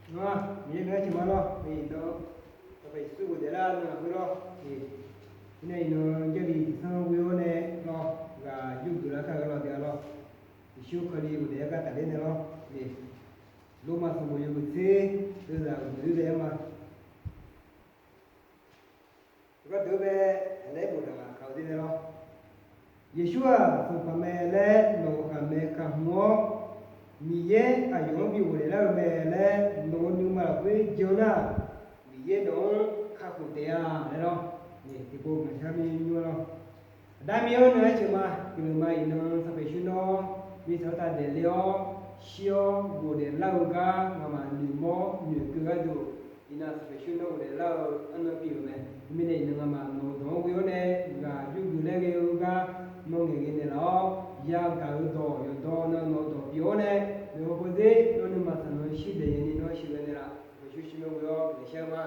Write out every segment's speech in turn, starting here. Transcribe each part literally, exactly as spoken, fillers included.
Miqyaer ngeur-aer ceuq ma lawr. Iqnan, Sanqpaq Yeqsur ghofdaef lar-eu navluf khoer lawr. Mirnae iqnan Jarlif tiqsanr ghoe-awr nae lawr, ghaq yurgeuf lar kar-eu lawr daef-a lawr. Yeqsur Kali ghofdaef-aer gar tafler nae lawr. Lormav sanqbof yawhuiq tser, deuvzaq ghoeq-ir ghae-aer ma. Gardeuq-eu bae, laer bof daq ngaq kaq-eu dzer nae lawr. Yeqsur-aq, Sanqpaq mae laer nawq-euq khaqmae kaqhmq-awr, Miqyaer aqyawf-anr bi ghofdaef lar-eu mae laer nawq-eu nuima lafkhoer jan nar, Miqyaer nawq-anr kakhof taef-a laer lawr. Tiqpov guiqlanq shar mir nymr-a lawr. Aqda Miqyaer-anr nae aer ceuq ma. Guiqlanq ma iqnan Sanqpaq Yeqsur nawr, mirtsaq-anr tav daefle-awr, shir-awr ghofdaef lar-eu gar ngamaf noeqmawr noeqkeuv gharduq, iqnan Sanqpaq Yeqsur nawr ghofdaef lar-eu arnan pyeuf-euq mae. Mirnae iqnan ngamaf nawq-eu dawq-anr ghoe-awr nae ghaq yurgeuf laer ghae-eu gar nawr ngaeqghae naeqlaf-awr, yagaq-eu dawq yawqdawq nan nawq-eu dawq pyeuf-awr nae, nawq-eu hawdzer nawr nuima saqnan shir daeq yaeqni nawr sheuqghae naeqlaf. Sanqpaq Yeqsur shir nawr ghoe-awr guiqlanq shar-eu ma.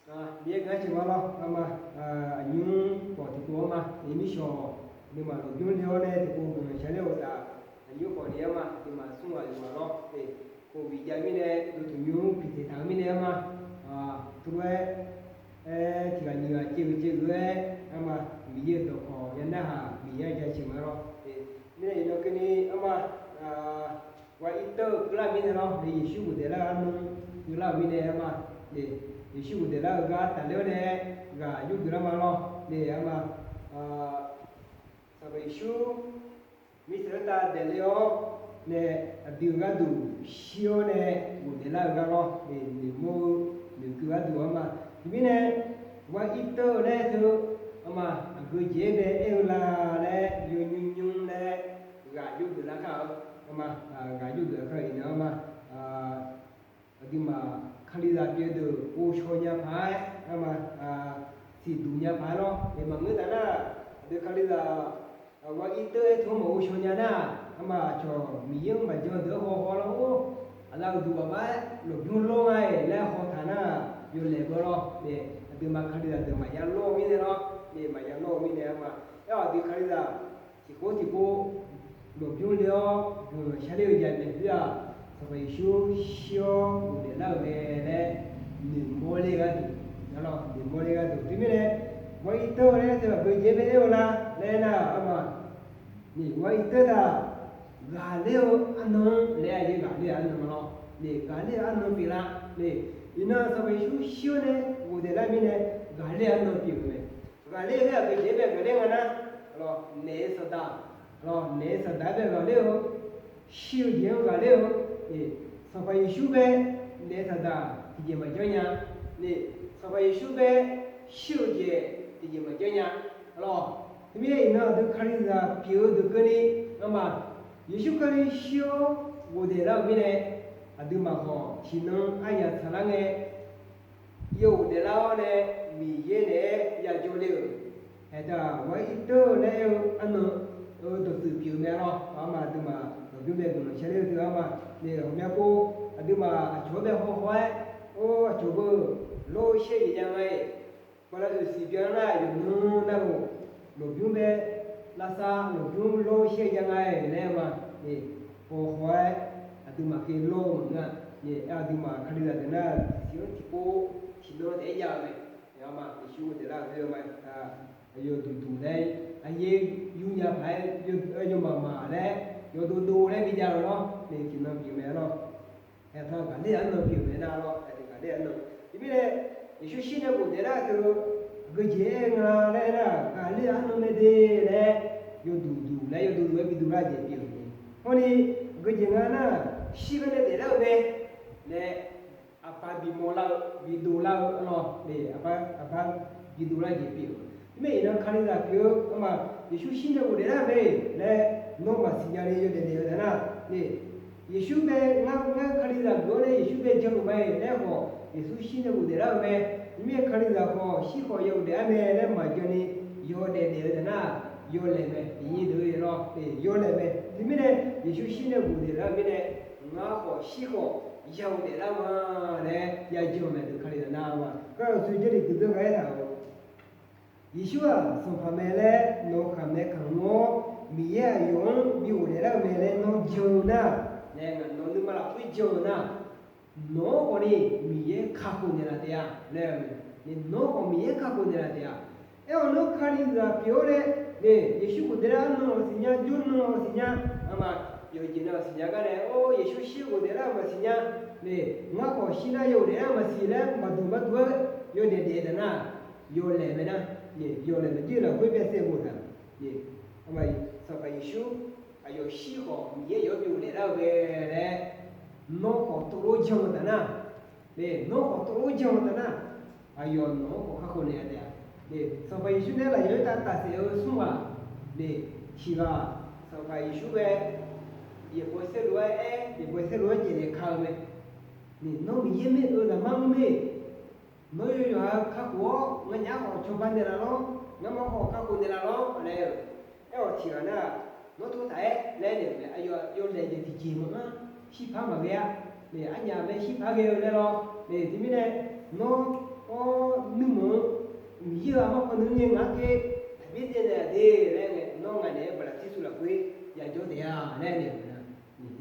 Miqyaer guiqlanq-aer ceuq ma lawr. Arma, aqnymr khawf tiqpov-anr ma, mirshawq nuima lmqbymr le-awr nae tiqpov guiqlanq shar ler-eu taf, aqnymr khawf ni arma nuima smr ghaq yawqghaq lawr. Covid jav mirnae, dovtuq nymr piqtaeq taq-eu mirnae arma, tuvlof-aer, aer, tiq ghaq nyiq ghaq caev-eu caev-eu-aer arma, Miqyaer-euq dawqkawq ya narhaq Miqyaer-anr jaceuq ma lawr. Mirnae iqnan keuvni arma, ghaq irteuv-eu keuvlar mirnae lawr, Yeqsur ghofdaef lar-eu arnan keuvlar-euq mirnae arma, Yeqsur ghofdaef lar-eu gar tafler-awr nae ghaq yurgeuf lar ma lawr. Nae arma, Sanqpaq Yeqsur mirtsaq-anr tav daefle-awr nae, aqdui-eu gharduq shir-awr nae ghofdaef lar-eu gar lawr, noeqmawr-eu noeqkeuv gharduq arma. Teumirnae, ghaq irteuv-eu laer teu, arma, aqgeu jeq-aer bae aer-eu la laer yawnymr nymr laer ghaq yurgeuf lar kar-eu, arma, ghaq yurgeuf lar kar-eu iqnan arma, aqduimaf Kalizaq pyeuf-eu deuq ghovshaw nya paq-aer, arma, siqduq nya paq-aer lawr. Maqngeur taf nar, aqdui Kalizaq ghaq irteuv-aer teu-anr maqghovshaw nya nar, arma, aqcawq Miqyaer-anr maqjan deuq-anr haw haw lawr-or, aqlaf uqduq baqbaq-aer lmqbymr lawr nga-iq laer haw taq nar, yawlaeq beu lawr. Aqduimaf Kalizaq deuq maqya lawr-eu mirnae lawr, maqya lawr-eu mirnae arma. Aer-awq aqdui Kalizaq tiqkhof tiqpov lmqbymr le-awr guiqlanq shar ler-eu jamaeq khoer-aq, Sanqpaq Yeqsur shir-awr ghofdaef lar-euq mae laer noeqmawr ler gharduq, noeqmawr ler gharduq. Teumirnae, ghaq irteuv laer teu aqgeu jeq-aer bae aer-eu la laer aernar, arma, ghaq irteuv taq ghaqler-eu arnan-anr laer aer-eu, ghaqler-eu arnan lawr. Ghaqler-eu arnan pyeuflar. Iqnan Sanqpaq Yeqsur shir-awr nae ghofdaef lar mirnae ghaqler-eu arnan pyeuf-eu mae. Ghaqler-eu laer aqgeu jeq-aer bae ghaqler nga nar, naef-eu saqdaq, naef-eu saqdaq-aer bae ghaqler-eu, shir-eu jeq-anr ghaqler-eu, Sanqpaq Yeqsur bae naef-eu saqdaq tiqjeq maqjanr nya. Sanqpaq Yeqsur bae shir-eu jeq tiqjeq maqjanr nya. Teumirnae iqnan aqdui Kalizaq pyeuf-eu deuq keuvni, arma, Yeqsur Kali shir-awr ghofdaef lar-euq mirnae, aqduimaf khawf tiqnan aryaq tsaqlar ngae, yawghofdaef lar-awr nae Miqyaer naeq-aer yajawr ler-euq, aertaq ghaq irteuv laer aer-eu arnan-eu dawqtsuif pyeuf-eu mae lawr. Arma, aqduimaf lmqbymr bae guiqlanq shar ler-eu deuq arma, naef ghawqmya pov aqduimaf aqcawq-anr bae haw haw-aer, or, aqcawq beu lor shaer jeq jav nga-iq, bala oeqsiq byan nar yawqnan navluf lmqbymr bae lavsav lmqbymr lor shaer jav nga-iq laer ma. Haw haw-aer aqduimaf khaeq lor-eu maqngeur-a. Aer aqduimaf Kalizaq deuq nar tiqsiq-anr tiqpov tiqnan taef-aer jav-eu mae. Arma, Yeqsur ghofdaef lar-euq khoer-eu ma, yawduq duq laer, aryaer yurnya paq-aer, yawmaf maf laer, yawdov dov laer bijav-eu lawr. Naef tiqnan pyeuf mae lawr. Aertaq ghaqler-eu arnan pyeuf mae nar lawr, aqdui ghaqler-eu arnan. Teumirnae, Yeqsur shir nae ghofdaef lar-eu teu, aqgeu jeq-aer nga laer aernar, ghaqler-eu arnan mae de laer, yawduq duq laer yawdov dov-aer bi dovlar-eu jeq pyeuf-eu mae. Hawni, aqgeu jeq nga nar, shir gar nae daeflar-eu mae laer, aqbaq bimawr lar-eu, bidov lar-eu lawr, aqbaq bidov lar-eu jeq pyeuf-eu. Teumirnae iqnan Kalizaq pyeuf-eu arma, Yeqsur shir nae ghofdaef lar-eu mae laer nawr maqsiq nya ni yawdaef daef-eu taf nar, Yeqsur bae ngar, ngar Kalizaq geuf-awr nae Yeqsur bae jan-euq mae laer khawf, Yeqsur shir nae ghofdaef lar-euq mae. Teumirnae Kalizaq khawf shir khawf ya ghofdaef-ar mae laer maqjan ni yawdaef daef-eu taf nar, yawlaeq mae. Iqnyir deuq-eu lawr, yawlaeq mae. Teumirnae Yeqsur shir nae ghofdaef lar-eu mirnae, ngar khawf shir khawf ya ghofdaef lar-eu ma laer ya jan-eu mae. Deuq Kalizaq nar-eu ma. Kar-eu sui Jarlif guiqdeuv gha-aer taq-euq Yeqsur-aq, Sanqpaq mae laer nawq-eu khaqmae kaq mr-awr, Miqyaer aqyawf-anr jan-eu nar, nae ngaq nawq nuima lafkhoer jan-eu nar, nawq-anr khawf ni Miqyaer kakhof naeqlaf taef-a laer, nawq-anr khawf Miqyaer kakhof naeqlaf taef-a. Aerkhawf nawr Kalizaq pyeuf-awr nae, nae Yeqsur ghofdaef lar-eu nan-awq siqnya, jawr nan-awq siqnya, arma yawqjeq nan-awq siqnya gar nae, or Yeqsur shir ghofdaef lar-eu maqsiqnya, nae ngar khawf shir nar yawghofdaef lar-eu maqsiq laer maqduq maqduq-aer yawdaef daef taq nar, yawlaeq mae nar, yawlaeq maqjir lafkhoer byasaev boftaq, Sanqpaq Yeqsur aqyawf shir khawf Miqyaer yawf-anr byov daeflar-eu mae laer, nawr khawf tov lof jan-eu taf nar, nawr khawf tov lof jan-eu taf nar, aqyawf nawq-anr khawf kakhof naeq-a taef-a. Sanqpaq Yeqsur nae lafyawq-aer taf tafsaef-eu smr ghaq, tiq ghaq Sanqpaq Yeqsur ghae, yaeqbawq saerlu-aer aer, yaeqbawq saerlu-aer jaefnaeq ka-eu mae. Nawr Miqyaer maer-eu zaqmar-anr mae. Nawr yawqha kakhof-awr nganyaf khawf cawba naeqlaf lawr, ngamaf khawf kakhof naeqlaf lawr laer-eu. Aerkhawf tiq ghaq nar, nawr tov taq-aer laer naeq-euq mae. Aqyawf yawlaeq jeq tiqjeq maqanr, shirpaq maqghae-a. Nae arnyaf mae shirpaq ghae-eu laer lawr. Nae teumirnae nawr, or, nuirmanq-anr Miqyaer-euq armar pawnuir ngae ngaq-anr kae taqbyaer daev naeq-a de laer ngae, nawr ngaq naeq-aer baqlaqtirsuv lafkhoer yajawr taef-a laer naeq-euq mae.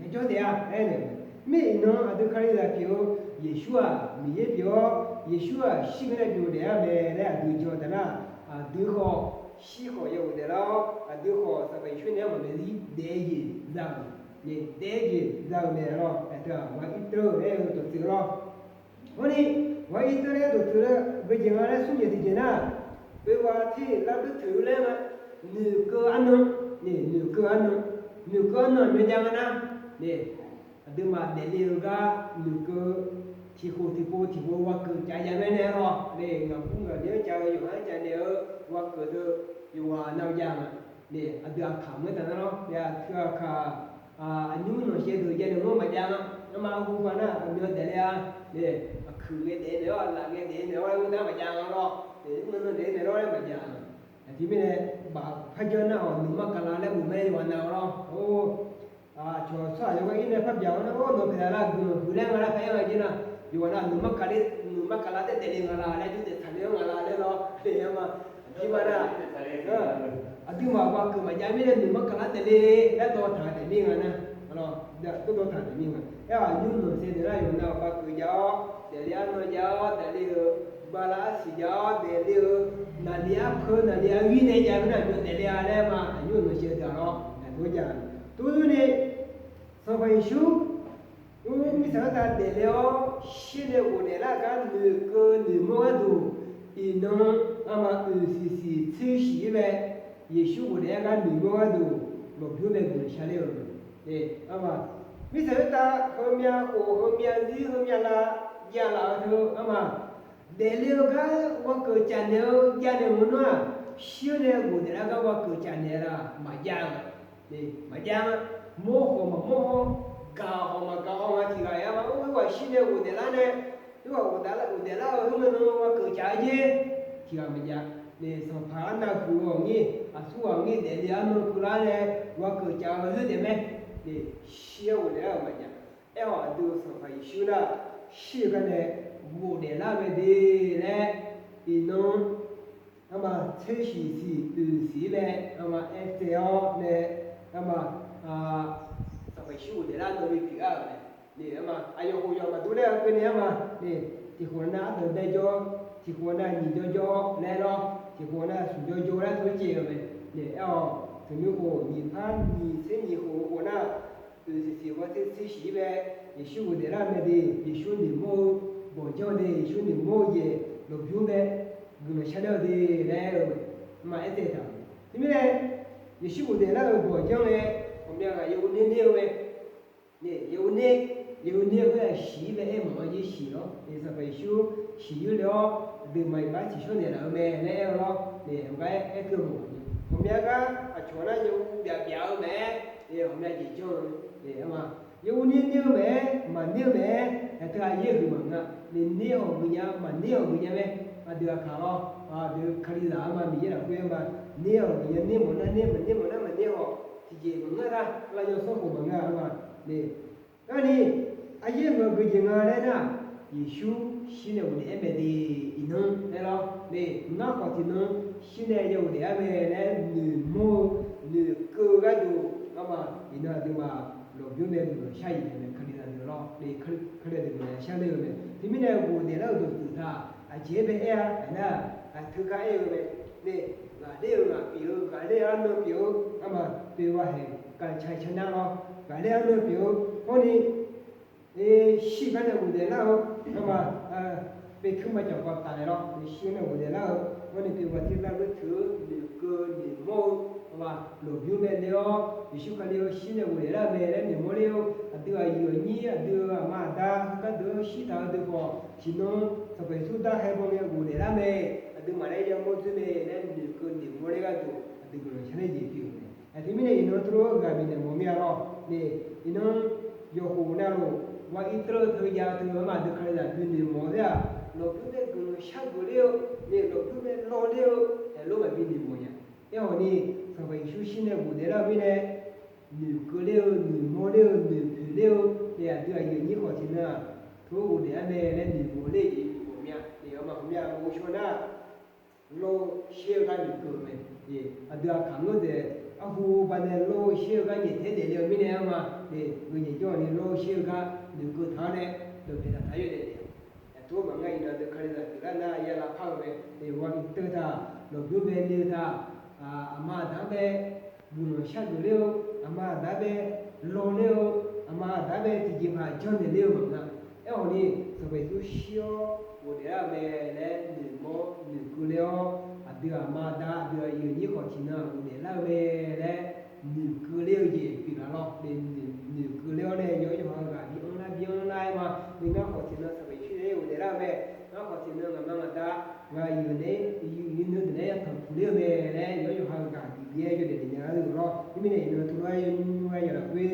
Yajawr taef-a laer naeq-euq mae. Mir iqnan aqdui Kalizaq pyeuf-eu Yeqsur-aq Miqyaer pyeuf-awr, Yeqsur-aq shir ghae nae byov daef-a mae laer aqdui jan taf nar, aqdui khawf shir khawf yawghofdaef lar-awr, aqdui khawf Sanqpaq Yeqsur nae-anr maqmaeq zir daef-eu jeq za-euq, daef-eu jeq za-euq mae lawr. Aerteu-aq, ghaq-ir teu laer-eu dawqtsuif lawr. Hawr ni, ghaq-ir teu laer dawqtsuif-eu geujeq nga laer smr jeq tiqjeq nar, oe ghaq tirlar deur toeq-eu laer nga, noeqkeuv arnan, noeqkeuv arnan, noeqkeuv arnan aqmyanjav nga nar, aqduimaf daefle-eu gar noeqkeuv, tiqkhof tiqpov tiqpov ghaq keuv caf jav mae nae lawr. Nae ngaqbur ngaqbya-anr caf-eu yawqha-anr caf naeq-eu ghaq keuv deuq yawqghaq nav jav nga. Nae aqdui aqkaq maqaer taf nar lawr. Nae aqtui aqkaq aqnymr nanqshaev deuq jav naeq-anr maqjav nga. Arma ghov ba nar aqmyan daefle-a. Nae aqkuiq ngae daef naeq-awr, aqlaf ngae daef naeq-awr laer ngeur nar maqjav nga lawr. Nae mr nan nan daef naeq-awr laer maqjav nga. Aqjeq mirnae baf par janr nar-awq, nuima kaqlav laer bof mae yawqghaq nav-awq lawr. Or, aqcawq tsawrhaq yawqghaq ir nae par byaq-awr nar, or, nawq paeqtaq lar guiqlanq huiq laer nga lar par aer nga jeq nar, yawqghaq nav nuima kaqlav, nuima kaqlav taef daefle nga la laer jawr daef taqle-anr nga la laer lawr. Arma, aqduimaf nar, aqduimaf ghaq keuv maqjav mirnae nuima kaqlav daefle laer dawv taq-eu taef mir nga nar, dawv taq-eu taef mir nga. Aer-awq, aqnymr nanqshaev deuq nar yawqghaq nav ghaq keuv jav-awr daefle arnan jav-awr daefle-eu, bala arsiq jav-awr daefle-eu, naqli arpeu naqli argir nae jav-eu nar aqmyan daefle-a laer ma. Aqnymr nanqshaev deuq-aq lawr, aqdui-anr jav. Tov-aer ni, Sanqpaq Yeqsur, or, mirtsaq khoertav daefle-awr shir nae ghofdaef lar gar noeqkeuv noeqmawr gharduq, iqnan arma oeq siq siq tser shiq-ir mae. Yeqsur ghofdaef-aer gar noeqmawr gharduq, lmqbymr mae guiqlanq sharler-eu. Arma, mirtsaq khoertav heumyav khof heumyav zir heumyav lav javlaf-eu teu arma, daefle-eu gar ghaq keuv caf naeq-eu javnaeq maqngeur nar-aq, shir-eu nae ghofdaef lar gar ghaq keuv caf naeq-a la maqjav-a. Maqjav-a. Mawr khawf maqmawr haw, gaq khawf maqgaq haw nga tiq ghaq-aer ma. Or, khoerghaq shir nae ghofdaef lar nae, khoerghaq ghofdaef lar-eu khoer nan nan ghaq keuv caf-eu jer. Tiq ghaq maqjav. Nae sanqpaq arnav huiq-eu ghawq ngir, aqsur ghaq ngir daefle arnan keuvlar nae ghaq keuv caf-eu khoer taef mae. Nae shir-aer ghofdaef lar-euq maqjav. Aerkhawf aqdui-euq Sanqpaq Yeqsur nar, shir-eu gar nae ghofdaef lar-eu mae de laer, iqnan arma tser shiq siq oeq siq-ir mae, arma aertsaev-awr nae, arma Sanqpaq Yeqsur ghofdaef lar-eu nan bi pyeuf lar-euq mae. Nae arma aqyawf khof yawf maqdur laer-eu keuvni arma, nae tiq khof nar ardanq bae jawr, tiq khof nar nyiq jawr jawr laer lawr, tiq khof nar smq jawr jawr laer tov-aer caev-eu mae. Nae aer-awq, teumirkhof nyiq par nyiq tser nyiq khof-eu khof nar, oeq siq siq ghaq tser tser shiq-ir mae. Yeqsur ghofdaef lar-eu mae de, Yeqsur noeqmawr-eu bawqjanr de, Yeqsur noeqmawr-eu jeq lmqbymr mae, guiqlanq sharler-eu de laer aer-eu mae. Arma aertsaev taq-euq. Teumirnae, Yeqsur ghofdaef lar-eu bawqjanr nae, ghawqmya ghaq yaw ner ner-eu mae. Nae yaw ner, yaw ner khoer-aq shiq-ir mae, aer mawf-anr jir shiq lawr. Sanqpaq Yeqsur shiq-ir le-awr, aqduimaf iqbax tsiqshawr naeqlaf-eu mae laer aer-eu lawr. Nae aqgar aer keuv mawf-a. Ghawqmya gar aqcawq nar yaw byaf byaf-eu mae-aer, ghawqmya jeq janr-eu, arma yaw ner ner-eu mae-aer, maqner-eu mae-aer, aqteu aqyaer huiq maqnga. Nae ner-awq geuf nya, maqner-awq geuf nya mae. Aqdui aqkaq lawr, aqdui Kalizaq arma Miqyaer lafkhoer arma ner-awq geuf nya, ner mawf nar ner, maqner mawf nar maqner-awq. Tiqjeq maqngeur nar, lavyaw sanrkhof maqngeur arma. Nae Ngar ni, aqyaer maqgui jeq nga laer nar, Yeqsur shir nae ghofdaef-aer mae de, iqnan laer lawr. Nae ngar khawf tiqnan shir nae ya ghofdaef-aer mae laer noeqmawr-eu, noeqkeuv-eu gharduq, arma iqnan aqduimaf Lawqbymr mae guiqlanq shar-iq naeq mae, Kalizaq deuq lawr nae, Kalizaq deuq guiqlanq shar ler-eu mae. Teumirnae ghofdaef lar-eu dawqtsuif taq aqjeq-aer bae aer-a, aernar, aqteu kar aer-eu mae. Nae, ghaqler-eu ghaq pyeuf-eu, ghaqler arnan pyeuf-eu, arma, pyeuf-eu haeq, gaqcaiq canar lawr, ghaqler arnan pyeuf-eu, hawrni, shir gar nae ghofdaef lar-eu, arma, pyeuf kuir ma cawq kawv taf naeq lawr, shir gar nae ghofdaef lar-eu, hawrni pyeuf ghaq tir lar lof teu-eu noeqkeuv noeqmawr-eu, arma, lawqbymr mae le-awr, Yeqsur Kali-eu shir nae ghofdaef lar-eu mae laer noeqmawr ler-eu, aqdui aqyuif aqnyir, aqdui-euq aqma aqda, heugar deuq-anr shir taq-eu deuq khawf, tiqnan Sanqpaq Yeqsur darkhae baw ngae ghofdaef lar mae, aqduimaf laer yamawr dzoer mae laer noeqkeuv noeqmawr ler gharduq aqdui guiqlanq shar ler jeq pyeuf-eu mae. Aqteumirnae iqnan teulof-aer ghaq bifnaeq mawf mir-a lawr nae, iqnan yawqkhof navluf, wa ir teulof teujav teu-eu ma aqdui Kalizaq binoeq mawf ler-aq, lawqbymr mae guiqlanq shar geuf ler-eu, nae lawqbymr mae lawr ler-eu, aerlof maqbi noeq mawf nya. Aerkhawf ni, Sanqpaq Yeqsur shir nae ghofdaef lar-eu mirnae, noeqkeuv ler-eu, noeqmawr ler-eu, noeqpoeq ler-eu, nae aqdui aqyuif aqnyir khawf tiqnan-aq, teu-aer ghofdaef lar mae laer noeqmawf ler jeq pyeuf mawf mir-a. Nae arma hawq mir-a, ghawqshawr nar, lawr shir-eu gar noeqkeuv-eu mae. Aqdui aqkaq ngeur dzaeq arhu banae lawr shir-eu gar nyaeftaer daefle-eu mirnae arma, nae, gheunyaeq jawr-awq ni lawr shir-eu gar noeqkeuv taq-awr nae, dawqpaeq taq taq-aer yawdaef daef-a. Aqtov-aer maqngeur iqnan deuq Kalizaq pyeuflar nar ya lavpar-eu mae. Nae wa ir teu taq, lawqbymr mae le-eu taq, aqma aqda bae guiqlanq shar geuf ler-eu, aqma aqda bae lawr ler-eu, aqma aqda bae tiqjeqpaq janrnaeq ler-eu maqngeur-a. Aerkhawf ni, Sanqpaq Yeqsur shir-awr ghofdaef lar-eu mae laer noeqmawr noeqkeuv ler-awr, aqdui aqma aqda, aqdui aqyuif aqnyir khawf tiqnan ghofdaef lar-eu mae laer noeqkeuv ler-eu jeq pyeuflar lawr nae, noeqkeuv ler-awr nae yawqha yawqha-eu ghaq bi anr lar bi anr lar-aer ma. Nae ngar khawf tiqnan Sanqpaq Yeqsur nae ghofdaef lar-eu mae, ngar khawf tiqnan ngaqma ngaqda, ngaq yuif nae, yuif nui deuq nae aer tanqpuq ler-eu mae laer yawqha yawqha-eu ghaq bi bi-aer yawdaef daef nya-eu lawr. Khoermirnae iqnan teulof-aer yawnymr nymr-aer yawlaf khoer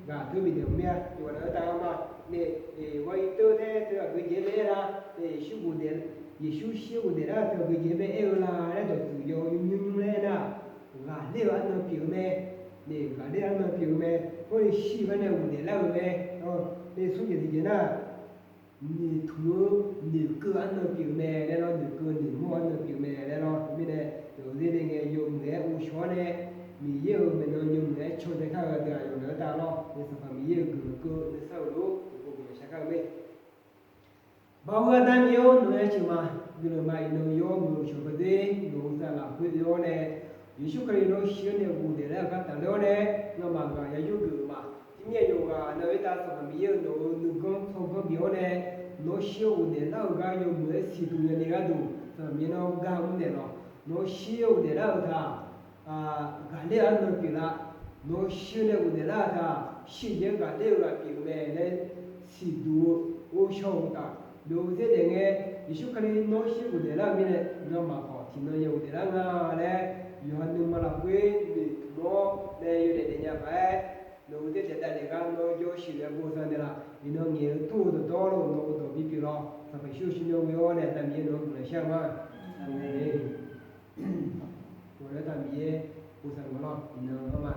ghaq teu bifnaeq-eu mir-a. Yawqghaq navluf-aer taf-eu ma. Nae, ghawq-ir teu-eu tae teu aqgeujeq-aer bae aer la. Nae Yeqsur ghofdaef, Yeqsur shir-eu ghofdaef lar-eu teu aqgeujeq-aer bae aer-eu la laer dawqtsuif yaw nymr nymr laer aer nar, ghaqler-eu arnan pyeuf-eu mae. Nae ghaqler arnan pyeuf-eu mae. Hawr-eu shir-eu gar nae ghofdaef lar-euq mae. Nae smr jeq tiqjeq nar, noeqtmq-eu, noeqkeuv arnan pyeuf-eu mae laer lawr, noeqkeuv noeqmawr arnan pyeuf-eu mae laer lawr. Khoermirnae, yawqghaq zerle ngae yawmuiq-aer ghovshaw-awr nae, Miqyaer-euq maeqnan yawmuiq-aer caw dae kar-eu aqdui-aq yawqghaq navluf-aer taf lawr. Nae Sanqpaq Miqyaer-euq guiqlanq keuv nuisar-euq lor, uqkhov guiqlanq shar kar-eu mae. Baoq-eu Aqda Miqyaer-or, nawq-anr ya ceuq ma. Guiqlanq ma iqnan yawmuiq-eu shawq-eu deuq nawq-euq saqlaq khoerdeuq-awr nae, Yeqsur Kali nawr shir-awr nae ghofdaef lar-euq gar tafler-awr nae, ngamaf ghaq ya yurgeuf-euq ma. Tiqmir-aq yawqghaq navluf-aer taf Sanqpaq Miqyaer-euq nawq-euq nuiganr tsawrganr bif-awr nae, nawr shir-awr ghofdaef lar-euq gar yawmuiq-aer siqduq nya le gharduq, Sanqpaq Miqyaer nawr gar mr naeq lawq. Nawr shir-awr ghofdaef lar-euq taq, ghaqler-eu arnan pyeuflar. Nawr shir-awr nae ghofdaef lar-euq taq, shir-eu jeq-aer ghaqler-eu ghaq pyeuf-eu mae laer siqduq-eu ghovshaw-euq taf, nawq-euq zerdaef ngae, Yeqsur Kali nawr shir-awr ghofdaef lar-euq mirnae, ngamaf khawf tiqnan ya ghofdaef lar nga laer, yawqha nuima lafkhoer noeqtmq-awr nae yawdaef daef nya paq-aer, nawq-euq zerdaef davlef gar nawr jawr shiq-eu yabof za naeqlaf. Iqnan ngaeq-eu tur-eu dawqtawvluf nawq-euq dawq bipyeuf lawr. Sanqpaq Yeqsur shir-awr nae ghoe-awr nae Aqda Miqyaer nawq-anr guiqlanq shar-eu ma. Aqmeq. Ghaq-eu Aqda Miqyaer bosav-eu ma lawr. Iqnan-anr ma.